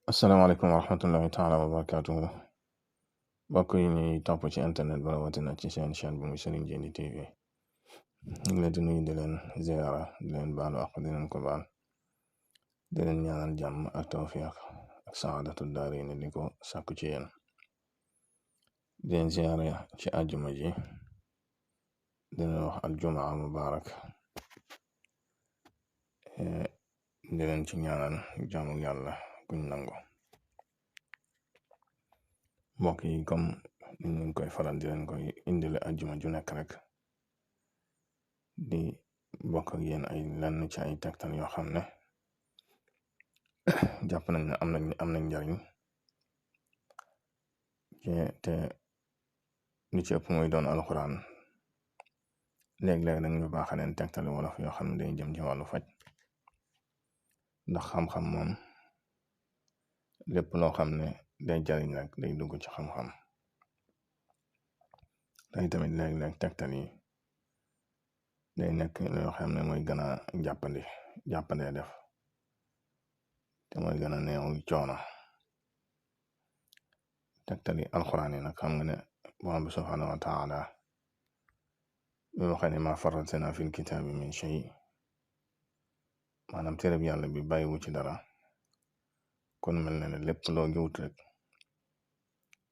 asalaamaaleykum wa rahmatullahi taala wa barakaatuhu mbokk yi ñuy topp ci internet ba rawatina ci seen chaîne bu muy Serigne Djily TV ñu ngi leen di nuyu di leen ziara di leen baalu ak di leen ko baal di leen ñaanal jàmm ak tawfiq ak saadatu daarayni di ko sàkku ci yéen di leen ziara ci àjjuma ji di leen wax aljumaa mubaarak di leen ci ñaanal jàmmu yàlla guñ nangu mbokk yi comme ni ñu koy faral di leen koy indile àjjuma ju nekk rek di bokk ak yéen ay lenn ci ay tegtal yoo xam ne jàpp nañ ne am nañ njariñ te li ci ëpp mooy doon alxuraan léeg-léeg nag ñu baax leen tegtal wolof yoo xam ne day jëm ci wàllu faj ndax xam-xam moom lépp loo xam ne day jariñ rek day dugg ci xam-xam day tamit léeg-léeg tegtal yi day nekk loo xam ne mooy gën a jàppandee def te mooy gën a neew coono tegtali alxuraan yi nag xam nga ne borom bi subhaanahu wa taala bi waxee ne ma farratna fil kitaabi min shay maanaam téereb yàlla bi bàyyiwu ci dara kon mel na ne lépp loo giwut rek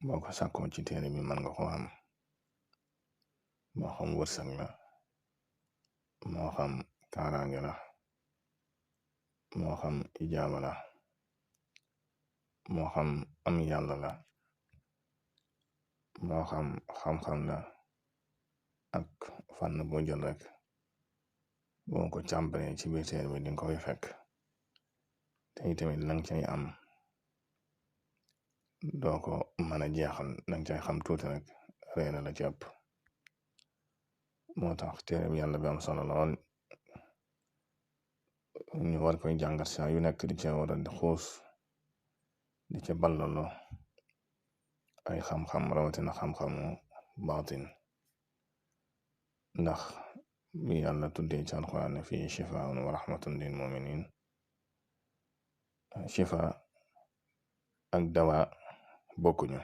boo ko sàkkoo ci téere bi mën nga ko am moo xam wërsëg la moo xam kaaraange la moo xam ijaaba la moo xam am yàlla la moo xam xam-xam la ak fànn boo jël rek boo ko càmbaree ci biir téere bi di nga koy fekk te itamit lang cay am doo ko mën a jeexal lang cay xam tuuti rek réera la ci ëpp moo tax téere bi yàlla bi am solo lool ñu war koy jàngat saa yu nekk di ca war a xuus di ca ballalo ay xam-xam rawatina xam-xamu baatin ndax bi yàlla tuddee ci alxuraan ne fii shifaa'un wa rahmatun lil muminin shifa ak dawa bokkuñu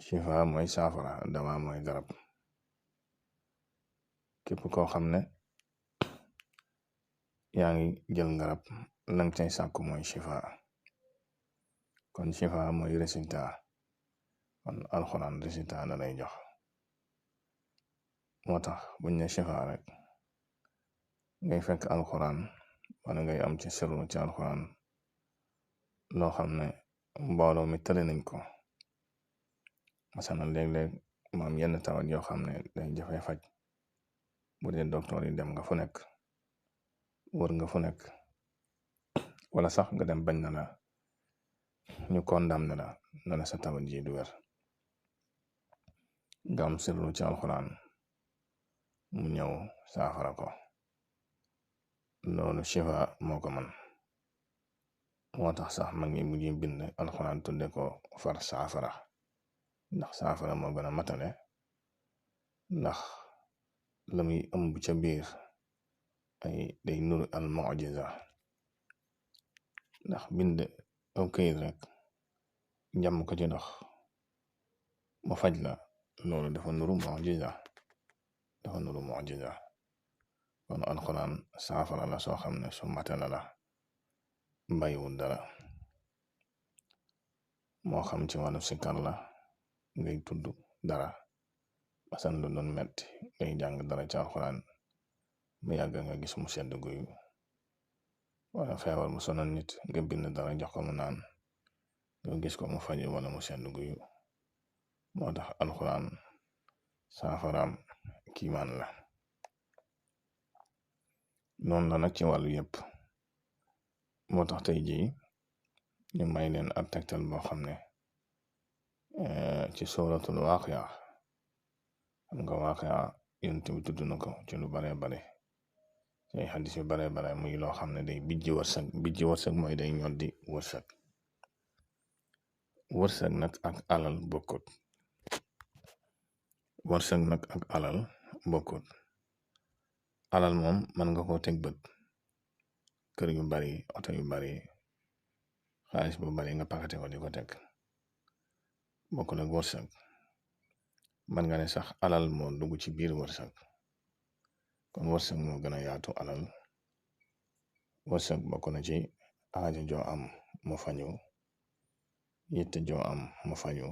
shifa mooy saafara dawa mooy garab képp koo xam ne yaa ngi jël garab lang cay sàkku mooy shifa kon shifa mooy résultat kon alxuraan résultat la lay jox moo tax buñ ne shifa rek ngay fekk alxuraan wala ngay am ci sirru ci alxuraan loo xam ne mbooloo mi tële nañ ko masalan léeg-léeg maam yenn tawat yoo xam ne day jafe faj bu dee docteur yi dem nga fu nekk wër nga fu nekk wala sax nga dem bañ na la ñu condamné la na la sa tawat ji du wér nga am sirru ci alxuraan mu ñëw saafara ko loolu shifa moo ko man moo tax sax mag ñi mujj bind alxuraan tudde ko far saafara ndax saafara moo gën a matale ndax la muy ëmb ca biir ay day nuru al mu'jiza ndax bind aw këyit rek jàmm ko ci ndox mu faj la loolu dafa nuru mu'jiza kon alxuraan saafara la soo xam ne su matale la bàyyiwul dara moo xam ci wàllu sikkar la ngay tudd dara basan lu doon metti ngay jàng dara ci alxuraan mu yàgg nga gis mu sedd guy wala feebar mu sonal nit nga bind dara jox ko mu naan nga gis ko mu faji wala mu sedd guy moo tax alxuraan saafaraam kiimaan la noonu la nag ci wàllu yépp moo tax tey jii ñu may leen ab tegtal boo xam ne ci suratul waaqia xam nga waaqia yonent bi tudd na ko ci lu bare bare ci ay xadis yu bare bare muy loo xam ne day bijji wërsëg mooy day ñoddi wërsëg nag ak alal bokkut alal moom mën nga koo teg bët kër yu bari oto yu bari xaalis bu bari nga pakate ko di ko teg bokk nag wërsëg man nga ne sax alal moo dugg ci biir wërsëg kon wërsëg moo gën a yaatu alal wërsëg bokk na ci aaja joo am mu faju yitte joo am mu faju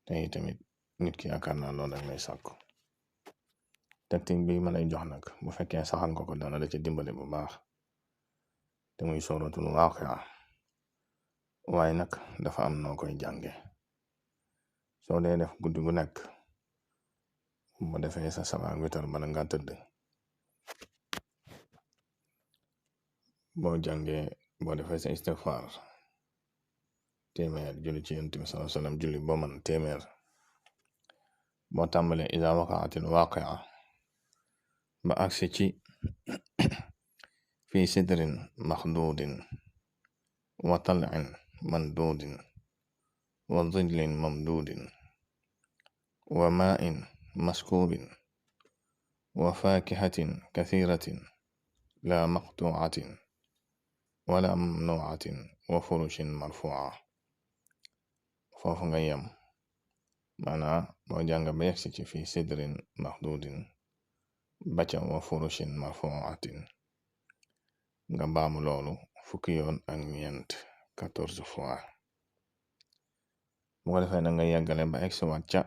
te tamit nit ki yaakaar naa loolu rek lay sàkku tegtin bi ma lay jox nag bu fekkee saxal nga ko dana da ci dimbale bu baax te muy suratul Waaqia waaye nag dafa am noo koy jànge soo dee def guddi gu nekk bu defee sa sabaak witar bala nga tëdd boo jàngee boo defee sa istighfar téeméer julli ci Yonent bi sallallahu alayhi wasallam julli boo man téeméer boo tàmbalee iza waqa'atil waaqi'a ba agsi ci fi sidrin maxduudin wa tal'in manduudin wa dhillin mamduudin wa maa'in maskuubin wa faakihatin kathiratin la maqtuucatin wala mamnuucatin wa furushin marfuuca foofu nga yem maanaa boo jàng ba yegsi ci fi sidrin maxduudin baca wa furushin marfuucatin nga baamu loolu fukki yoon ak ñeent 14 fois bu ko defee na nga yeggale ba egsi waat ca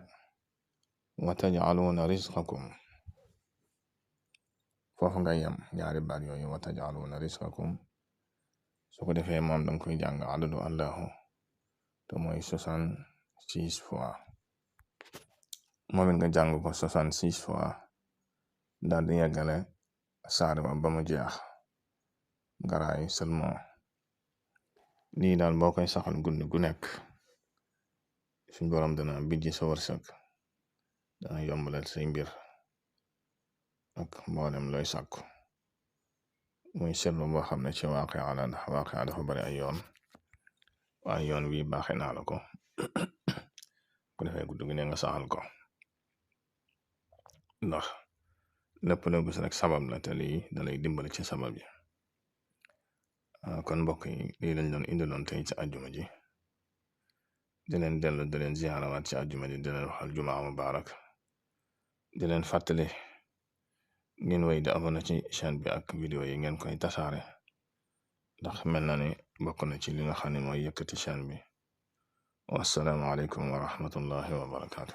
wa tajcaluuna risqakum foofu nga yem ñaari baat yooyu wa tajcaluuna risqakum su ko defee moom danga koy jàng adadu allahu te mooy 66 fois moom it nga jàng ko 66 fois daal di yeggale saar ba mu jeex garaay seulement lii daal boo koy saxal guddi gu nekk suñ borom dana bijji sa wërsëg dana yombalal say mbir ak mboolem looy sàkku muy seetlu boo xam ne ci Waaqia la ndax Waaqia dafa bari ay yoon waaye yoon wi baaxe naa la ko bu defee guddi gu ne nga saxal ko ndax lépp la gis rek sabab la te lii dalay dimbali ci sabab yi kon mbokk yi lii lañ doon indiloon tey ci àjjuma ji di leen dellu di leen ziyaarawaat ci àjjuma ji di leen waxal jumaa mubaarak di leen fàttali ngeen way di abonné ci chaîne bi ak vidéo yi ngeen koy tasaare ndax mel na ni bokk na ci li nga xam ne mooy yëkkati chaîne bi wassalaamu aleykum wa rahmatullahi wa barakaatu